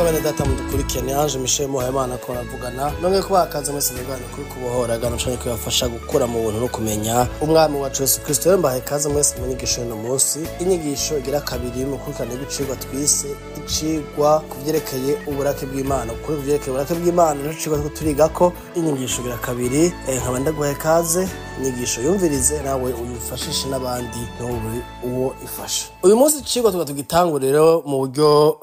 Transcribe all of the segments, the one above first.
Bene data mudukurikiye, ni Ange Michel Muhayimana ko aravugana. Nongeye kubaha akaze mwese mu biganiro kuri kubohora gano canke kubafasha gukura mu buntu no kumenya umwami wacu Yesu Kristo. Rero mbahaye ikaze mwese mu nyigisho y'uno munsi, inyigisho igira kabiri mu kurikirana ibicigwa twise icigwa ku vyerekeye uburake bw'Imana. Kuri ku vyerekeye uburake bw'Imana nico cigwa turiko turigako, inyigisho igira kabiri. Nkaba ndaguhaye ikaze, inyigisho yumvirize nawe uyifashishe n'abandi, ntube uwo ifasha. Uyu munsi icigwa tuba tugitangura rero mu buryo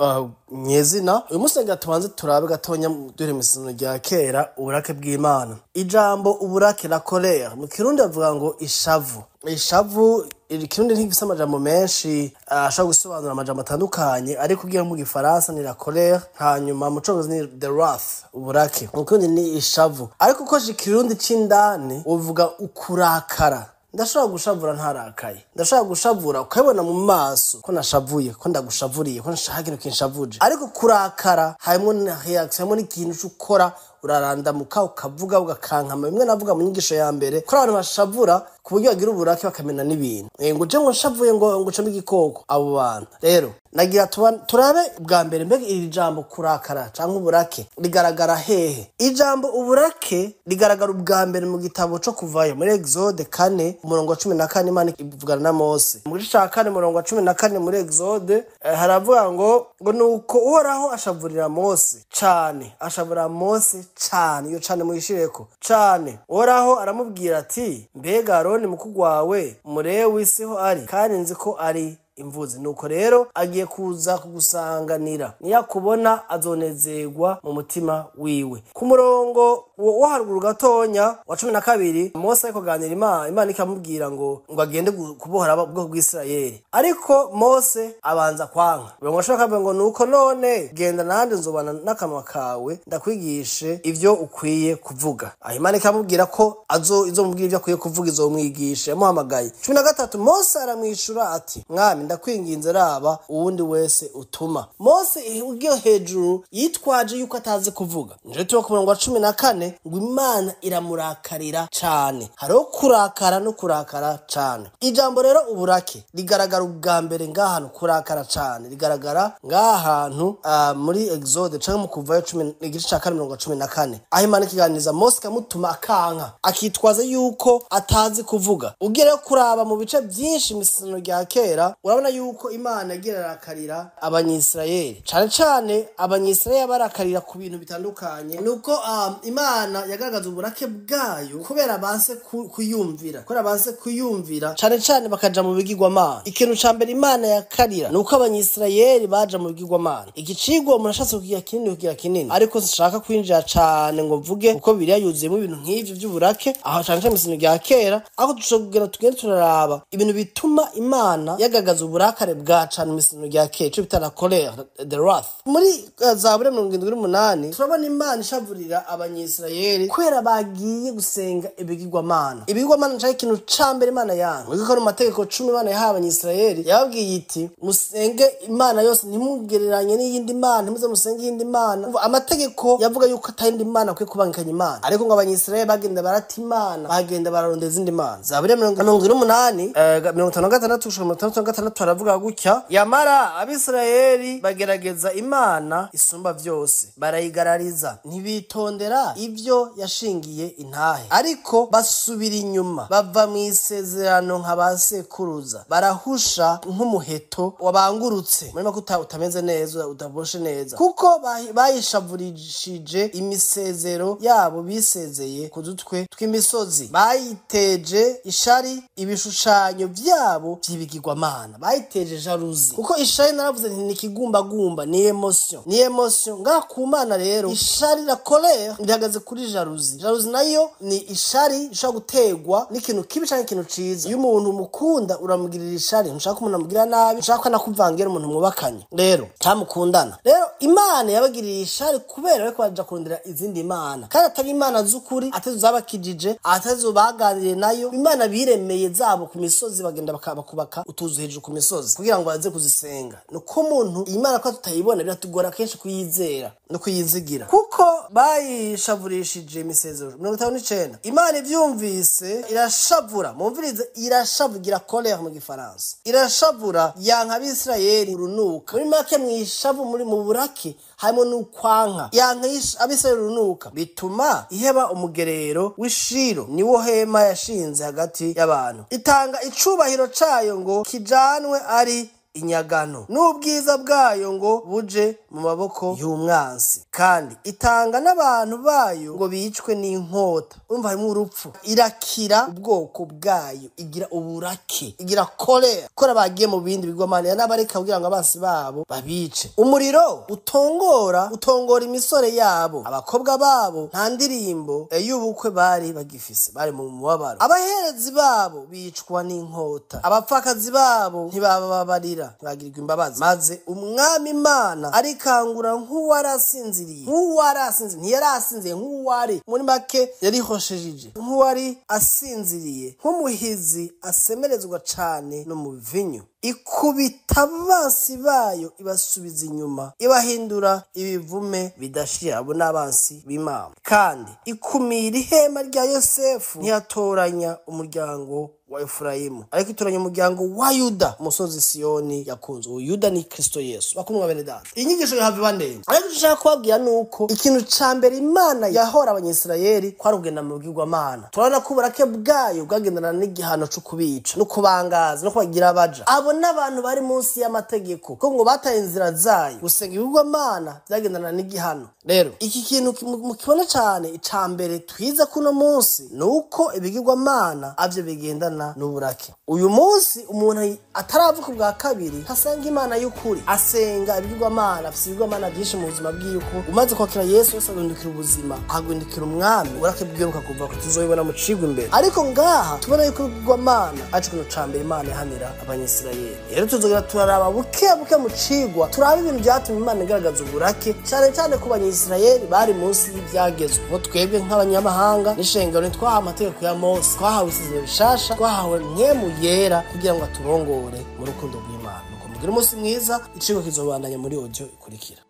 nyezina. Uyu munsi reka tubanze turabe gatonya duhere mw'isezerano rya kera uburake bw'Imana. Ijambo uburake, la colère, mu Kirundi bavuga ngo ishavu. Ishavu ikirundi ntigifise amajambo menshi ashobora gusobanura amajambo atandukanye, ariko ugiye mu Gifaransa ni la colère, hanyuma mu Congereza ni the wrath, uburake. Mu Kirundi ni ishavu, ariko ukoresheje Ikirundi c'indani uvuga ukurakara. Ndashobora gushavura ntarakaye, ndashobora gushavura ukabibona mu maso ko nashavuye, ko ndagushavuriye, ko nshaka ikintu kinshavuje. Ariko kurakara harimwo na reaction, harimwo n'ikintu ukora, urarandamuka, ukavuga, ugakankama. Bimwe navuga mu nyigisho ya mbere ko abantu bashavura ku buryo bagira uburake bakamena n'ibintu, ngo je ngo nshavuye ngo ncamo igikoko. Abo bantu rero nagira turabe bwa mbere, mbega iri jambo kurakara canke uburake rigaragara hehe? Ijambo uburake rigaragara ubwa mbere mu gitabo co Kuvayo, muri Exode 4 umurongo wa 14. Imana ivugana na Mose mu gice ca 4 umurongo wa 14 muri Exode. Haravuga ngo nuko Uhoraho ashavurira Mose cane, ashavurira Mose cane. Iyo cane muyishireko cane. Uhoraho aramubwira ati: "Mbega Aroni mukuru wawe Umulewi siho ari? Kandi nzi ko ari imvuzi. Nuko rero agiye kuza kugusanganira, niyakubona azonezerwa mu mutima wiwe." Ku murongo wo haruguru gatonya wa 12, Mose ariko aganira Imana, Imana ikamubwira ngo agende kubohora ubwoko bw'Isirayeli, ariko Mose abanza kwanka. Umurongo wa 12 ngo: "Nuko none genda, nanje nzobana n'akanwa kawe, ndakwigishe ivyo ukwiye kuvuga." Aho Imana ikamubwira ko azo izomubwira ivyo akwiye kuvuga, izomwigisha, yamuhamagaye. 13, Mose aramwishura ati: "Mwami, ndakwinginze, raba uwundi wese utuma." Mose ugiye hejuru yitwaje yuko atazi kuvuga. Nje tuba ku murongo wa 14 ngo Imana iramurakarira cane. Hariho kurakara no kurakara cane. Ijambo rero uburake rigaragara ubwa mbere ngahantu, kurakara cane rigaragara ngahantu muri Exode canke mu Kuvayo cumi, igice ca 4 mirongo 14, aho Imana ikiganiriza Mose ikamutuma akanka, akitwaza yuko atazi kuvuga. Ugiye rero kuraba mu bice vyinshi mw'isezerano rya kera, urabona yuko Imana yagiye irakarira Abanyisirayeli cane cane. Abanyisirayeli barakarira ku bintu bitandukanye. Nuko Imana yagaragaza uburake bwayo kubera banse kuyumvira, kubera banse kuyumvira cane cane bakaja mu bigirwamana. Ikintu ca mbere Imana yakarira nuko Abanyisirayeli baja mu bigirwamana. Igicigwa umuntu ashatse kugira kinini, kugira kinini, ariko sinshaka kwinjira cane ngo mvuge, kuko Bibiliya yuzuyemo ibintu nk'ivyo vy'uburake aho cane cane mw'isezerano rya kera, aho dushobora kugenda tugende turaraba ibintu bituma Imana yagaragaza uburakare bwa cane mw'isezerano rya kera, ico bita la colère, the wrath. Muri Zaburi 78 turabona Imana ishavurira Abanyisirayeli kubera bagiye gusenga ibigirwamana. Ibigirwamana cari ikintu ca mbere Imana yanga. Mwibuke ko mu mategeko 10 Imana yahaye Abanyisirayeli, yababwiye iti: "Musenge Imana yose, ntimugereranye n'iyindi mana, ntimuze musenge iyindi mana." Umva, amategeko yavuga yuko atayindi mana akwiye kubangikanya Imana, ariko ngo Abanyisirayeli bagenda barata Imana, bagenda bararondeza izindi mana. Zaburi 78, 56 gushika 66 haravuga gutya: "Yamara Abisirayeli bagerageza Imana Isumba Vyose, barayigarariza, ntibitondera ivyo yashingiye intahe, ariko basubira inyuma bava mu isezerano nka ba sekuruza, barahusha nk'umuheto wabangurutse." Muri make utameze neza, utaboshe neza, kuko bayishavurishije imisezero yabo bisezeye ku dutwe tw'imisozi, bayiteje ishari ibishushanyo vyabo vy'ibigirwamana. Bayiteje jalousie, kuko ishari naravuze nti ni ikigumbagumba, ni émotion, ni émotion ngaha ku Mana. Rero ishari, la colère, rihagaze kuri jalousie. Jalousie nayo ni ishari ishobora guterwa n'ikintu kibi canke ikintu ciza. Iyo umuntu umukunda uramugirira ishari, ntushaka ko umuntu amugirira nabi, ntushaka ko anakuvangira umuntu mwubakanye rero camukundana. Rero Imana yabagiriye ishari kubera bariko baja kurondera izindi mana, kandi atari imana z'ukuri, atarizo zabakijije, atarizo baganiriye nayo, imana biremeye zabo ku misozi. Bagenda bakubaka utuzu hejuru ku misozi kugira ngo baze kuzisenga. Nuko umuntu iyi Mana ko tutayibona, biratugora kenshi kuyizera. no kuyizigira, kuko bayishavurishije imisezero. 59, Imana ivyumvise irashavura. Mumvirize, irashavugira, colère mu gifaransa, irashavura, yanka Abisirayeli urunuka. Muri make, mwishavu, muri mu burake harimo n'ukwanka. Yanka Abisirayeli urunuka, bituma iheba umugerero w'Ishiro, niwo hema yashinze hagati y'abantu. Itanga icubahiro cayo ngo kijanwe ari inyagano, n'ubwiza bwayo ngo buje mu maboko y'umwansi, kandi itanga n'abantu bayo ngo bicwe n'inkota. Urumva harimo urupfu. Irakira ubwoko bwayo, igira uburake, igira colère kora bagiye mu bindi bigwamana, n'abareka kugira ngo abansi babo babice. Umuriro utongora utongora imisore yabo, abakobwa babo nta ndirimbo y'ubukwe bari bagifise, bari mu mubabaro. Abaherezi babo bicwa n'inkota, abapfakazi babo ntibababarira, ntibagirirwa imbabazi. Maze Umwami Imana arikangura nk'uwarasinziriye, nk'uwarasinziriye, ntiyarasinziriye, nk'uwari, muri make yarihoshejeje, nk'uwari asinziriye, nk'umuhizi asemerezwa cane n'umuvinyu. Ikubita abansi bayo, ibasubiza inyuma, ibahindura ibivume bidashira. Abo n'abansi b'Imana. Kandi ikumira ihema rya Yosefu, ntiyatoranya umuryango wa Efurayimu, ariko itoranya umuryango wa Yuda, umusozi Siyoni yakunze. Uwo Yuda ni Kristo Yesu. Bakundwa bene data, iyi nyigisho yahava iba ndende, ariko icyo nshaka kubabwira ni uko ikintu ca mbere Imana yahora Abanyisirayeli kwari kugenda mu bigirwamana. Turabona ko uburake bwayo bwagendana n'igihano co kubica no kubangaza no kubagira abaja. Abo n'abantu bari munsi y'amategeko, ko ngo bataye inzira zayo. Gusenga ibigirwamana byagendana n'igihano. Rero iki kintu mukibona cane, ica mbere twize kuno munsi ni uko ibigirwamana avyo bigendana n'uburake. Uyu munsi umuntu ataravuka ubwa kabiri ntasenga Imana y'ukuri, asenga ibigirwamana, afise ibigirwamana byinshi mu buzima bwiwe. Ko umaze kwakira Yesu, Yesu aguhindukira ubuzima, aguhindukira umwami, uburake bwiwe bukakuva ko. Tuzobibona mu cigwa imbere, ariko ngaha tubona yuko ibigirwamana ari ikintu ca mbere Imana ihanira Abanyisirayeli. Rero tuzogera turaraba buke buke mu cigwa, turaba ibintu vyatumye Imana igaragaza uburake cane cane ku Banyisirayeli bari munsi y'ivyagezwe, kuko twebwe nk'abanyamahanga n'ishengero ntitwahawe amategeko ya Mose, twahawe isezerano rishasha, twahawe Mpwemu Yera kugira ngo aturongore mu rukundo rw'Imana. Nuko mugire umunsi mwiza. Icigwa kizobandanya muri audio ikurikira.